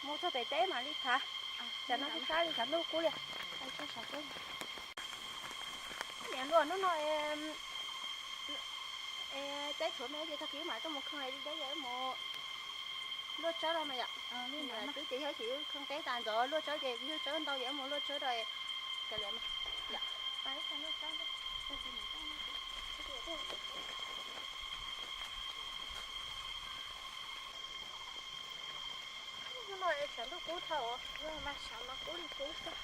Mus txog pem teb mam li thav, tsam no sab sab li tshav ntuj kub li. Niam hluas, hnub no teb tshuav me ces tag kis mam tuaj mus khoo li deb, yog mus luaj tsawb rau mas yom. Twb ces yog tsis khoo teb tas ntxov, luaj tsawb ces yog tsawb ntau ces mus luaj tsawb rau. Kav liam mas. Hnub no tshav ntuj kub dhau, mas tshav no kub li kub xwb.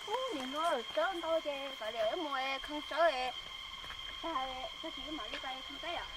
Ub, niam hluas, tsawb ntau ces kav liam mus khoo tsawb tag, tag kis mam li pais khoo teb yom.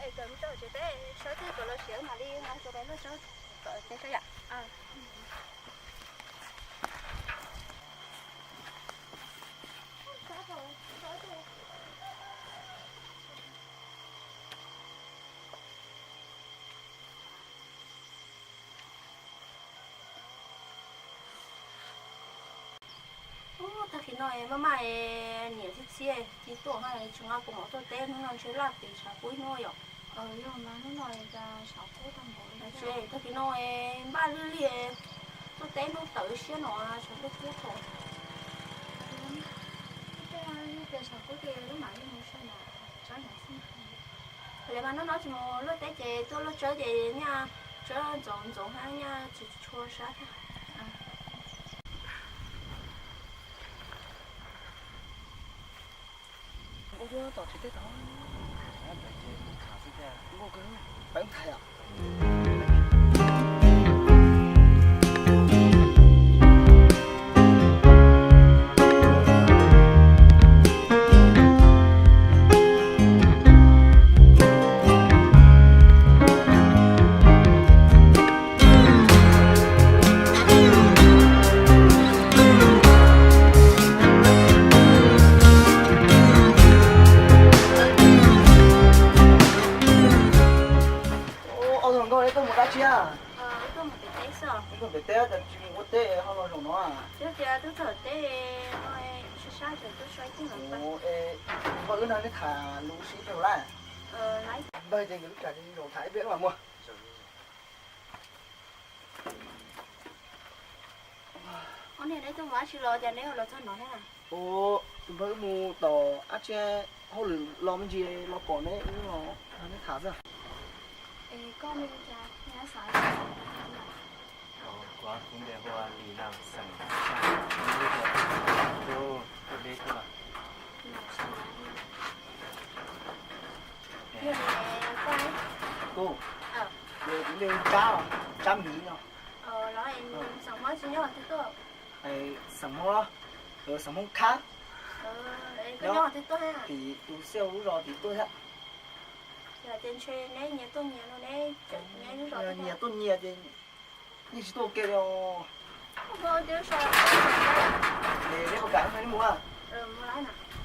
Es kawm mus rau tsev teb, sawv twg kom los siav mam li nqa cov pais luaj tsawb kom tsev sawv yom. Ub, tag kis no maj maj, niam txhij txhij tsis tuaj, tsis nqa kaus mom tuaj teb, hnub no ntshe laj pes tshav kub ib hnub yom. Yog mas hnub no tshav kub tag npaum li. Tag kis no npaj lwj liaj tuaj teb hnub tawm siab no tshav kub kub thaum. Tej tias tshav kub ces lub mam li mus saib no, tsab no xwb. Lawv mas hnub no tsis mus luaj teb ces tuaj luaj tsawb ces nyaj tsawb ntxoov ntxoov hab nyaj tsis tshua sab thiab. Ub, tom tsev teb tod, ntawd ces kuv tham xwb tiag, kuv nkauj kawg, peeb tag yom. Ob tug hluas nkauj, neb tuaj mus dab tsi a? Wb tuaj pem teb, cas tsis mus ua teb ho los zaum no? Yog tias twb txog teb no, sab sab ces twb so ib tug los pab. Npawg, wb nrog neb tham lus sib teg lawm. Npawg, ces yus lub tsam ces zaum tham ib pliag mam mus. Ua niag neb tuaj mus dab tsi los cas neb los txog no thiab? Ua, tus npawg wb mus tom dab tsi hauj lwm los me ntsis los pom neb, wb los nrog neb tham xwb. Kuv npe hu ua Lis Naj, xeem Xaj, lub tuaj deb tuaj. Kuv, kuv npe hu Tsab, Tsab Miv no. Xeem Hmoob, xeem Hmoob Khab. Nyob tim tus xiab lub zos tim tuaj thiab. Nyias tuaj nyias ces yeej tsis tuaj ua ke li os. Es neb puas kam neb mus a?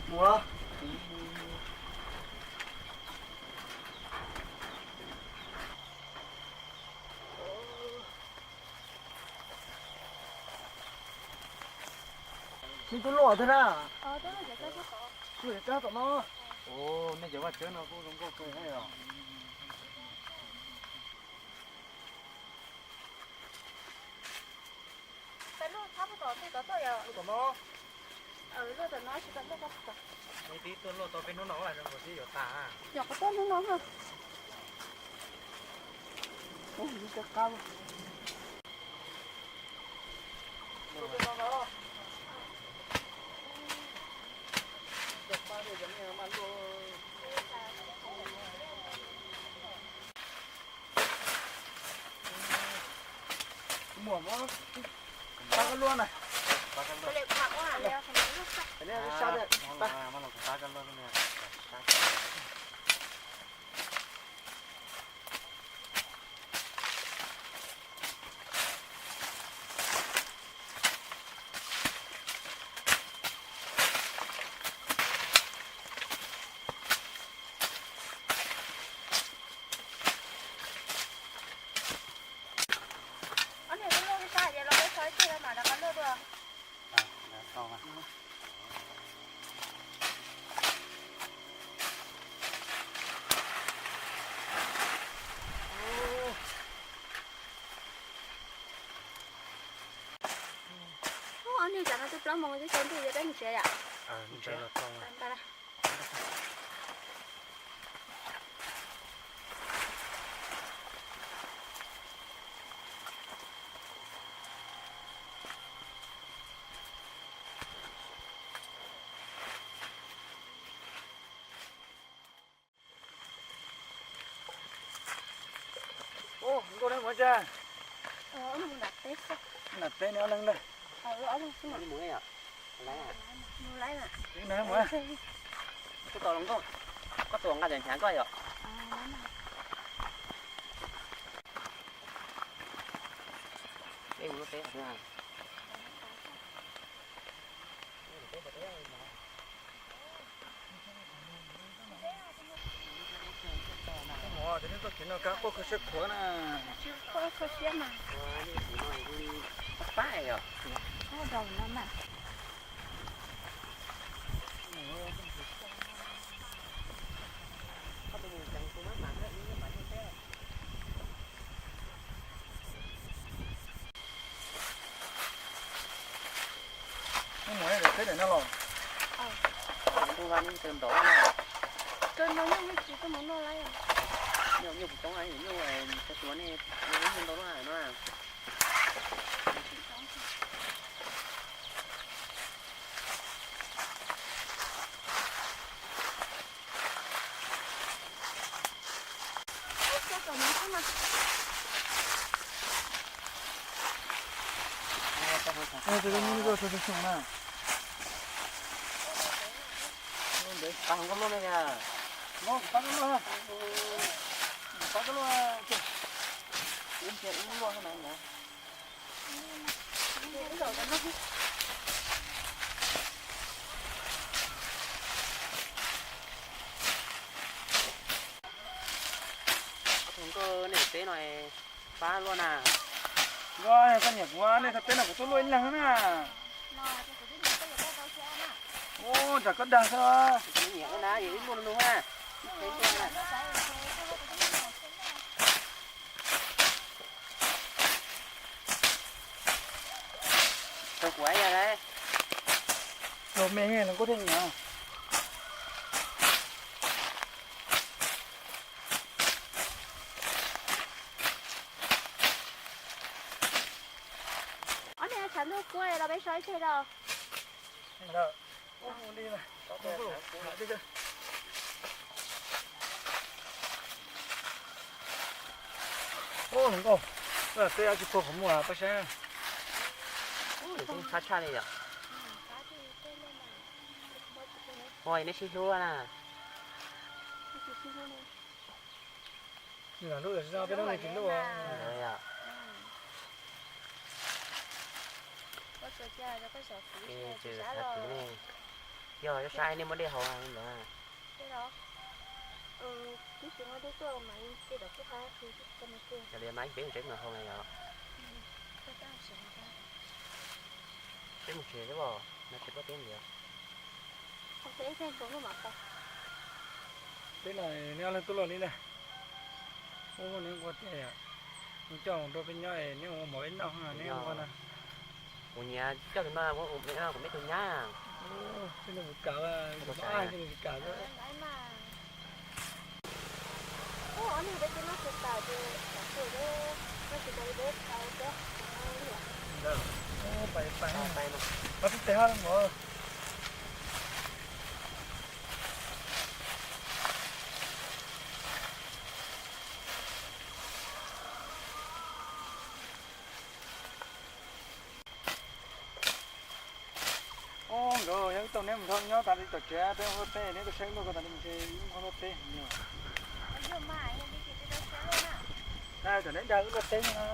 Mus los. Neb twb luaj thiab na. Kuv cov tom no. Nej cov vaj tsawb no kuj zoo nkauj kawg thiab os. Peb luaj txhab puag tom tej tod tuaj yom? Luaj tom no. Luaj tom no tsis tau luaj txhab puag tom. Neb twb tuaj luaj tau peb hnub no los zoo nkaus twb yuav tas. Yog qhov tuaj hnub no na. Muaj, pab koj luaj na. Pab koj luaj. Pab koj luaj. Ob niag lub luaj ib sab ces los peb so ib teg mam rov qab luaj dua. Ub, ob niag tsam no twb plaub moos twb tsaus ntuj yuav peb mus tsev yom. Ub, nkauj, neb mus tsa? Nram teb ne ob leeg ntag. Koj tus nqa cov hnyav koj yom. Peb mus lub teb qhov twg? Cov neeg txoj kev no kab quaj kho siab khuav na. Quaj kho siab mas. Pab yom. Mus mus teb daim no los. Ntuj, vaj neb taw ntov na. Taw ntov nyuj, nyuj tsis tuaj mus noj lawm. Nyuj, nyuj puas coob, nyuj tau tuav ne, nyuj ntau lawm no. Tus no nws tau tau xyoo na. Pab hov nkauj luaj ne. Pab nkauj luaj, pab nkauj luaj. Nkauj, nej teb no pab luaj na. Nkauj, koj nyiam kuv, nej teb no kuv tuaj luaj ib leeg na. Ub, ntshe koj dag xwb. Nyiam na, yog ib luaj nug na. Tau kuv ib yam lauj. Los me los nkauj thiaj nyiam. Ob niag tshav ntuj kub los peb so ib teg rau. Ub, hluas nkauj, tej dab tsi puag qhov muag pab saib. Ub, tshab tshaj li yom. Ua neb sib hlub na. Lam lub, peb lub ne tsis lub. Yog, yog sab nej muaj dej haus ntawd. Yog li mas peb mus tsev mus haus na yom. Peb mus tsev xwb os, no tsis pab peb ntiav. Peb no neb ob leeg tuaj luaj li ntag. Ub, neb nquag tiag, neb coj mus rau peb nyob es neb ua mov peb noj, neb nquag na. Kuv nyiam coj tus no ua mov peb noj kom peb tau nyab. Ub, peb nws kuv kam, kuv kam. Ub, peb twb noj tsis tas ces, ub, pais, pais, pais pib tes hab mov. Ub, nkawd yog ib Neb mus nyob tas li tom tsev, peb ua luaj teb, neb tuaj saib wb luaj ko tas li, mus ntshe wb ua luaj teb. Tam neb dag wb luaj teb no.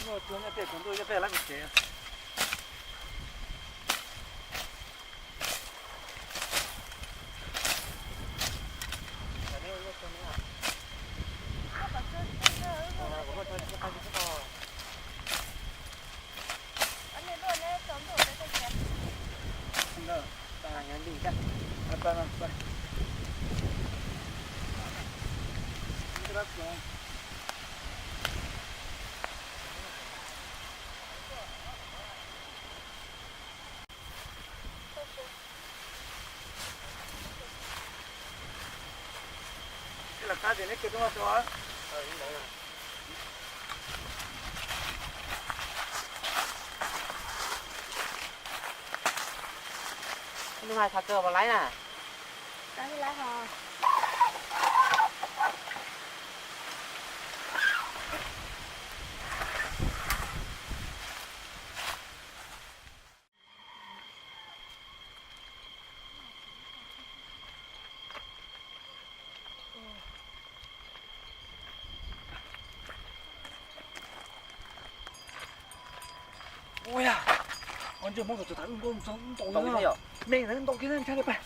Muaj tsuag nyob pem kuv ntuj, nyob pem lab kuv tsev. Lam qab tias neb kawg tuaj maj tso. Nws hais qhov kawg puas laib na? Ua yog, ua ntsej muag tus tham wb nkauj mus txog ntau yog, me ntawd ntau kiag ntshai li pag.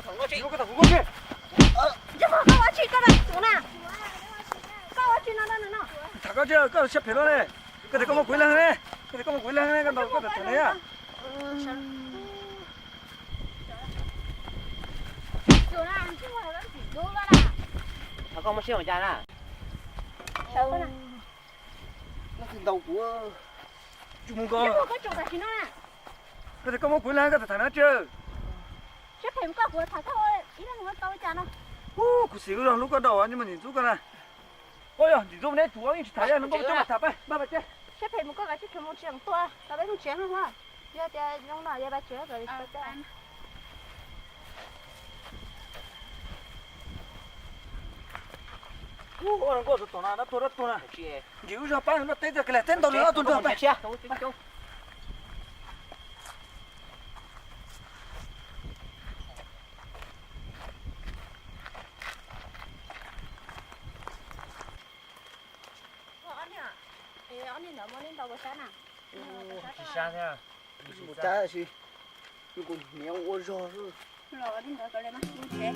Koj ua tsi koj na? Koj ua tsi no rau nws no? Tham koj tsi, koj siab phem no ne. Koj tias koj muaj kuv ib leeg ne, koj tias koj muaj kuv ib leeg ne, koj ntaus koj tham ne. Tham koj muaj siab ua cas na? Koj tsis ntaus kuv, tsis mus nkaus. Koj tias koj muaj kuv ib leeg, koj tham na tsi. Siab phem koj, kuv tham koj ib leeg ua tau cas no. Kuv xav hlub koj dua, nws mas nim ntxub koj na. Ua yog nim ntxub neb tsuav yeej tsis tham, yog nws nkauj coob mas tham pab, pab pab tsi. Siab phem mus koj kav tsij khiav mus tsev mus tua, tau peb mus tsev no. Yog tias zoo no yog pab tsev. Ua nkauj tus tom no dab tuag dab tuag na. Ntim wb zog pab nws noj teb, teb ntau li ob tug nrog pab. Ob niag ntawd muaj li ntau puas sab na? Tsis sab thiab. Mus tab sis kuv niam ua zog xwb. Los li ntawd kom li mas mus tsev.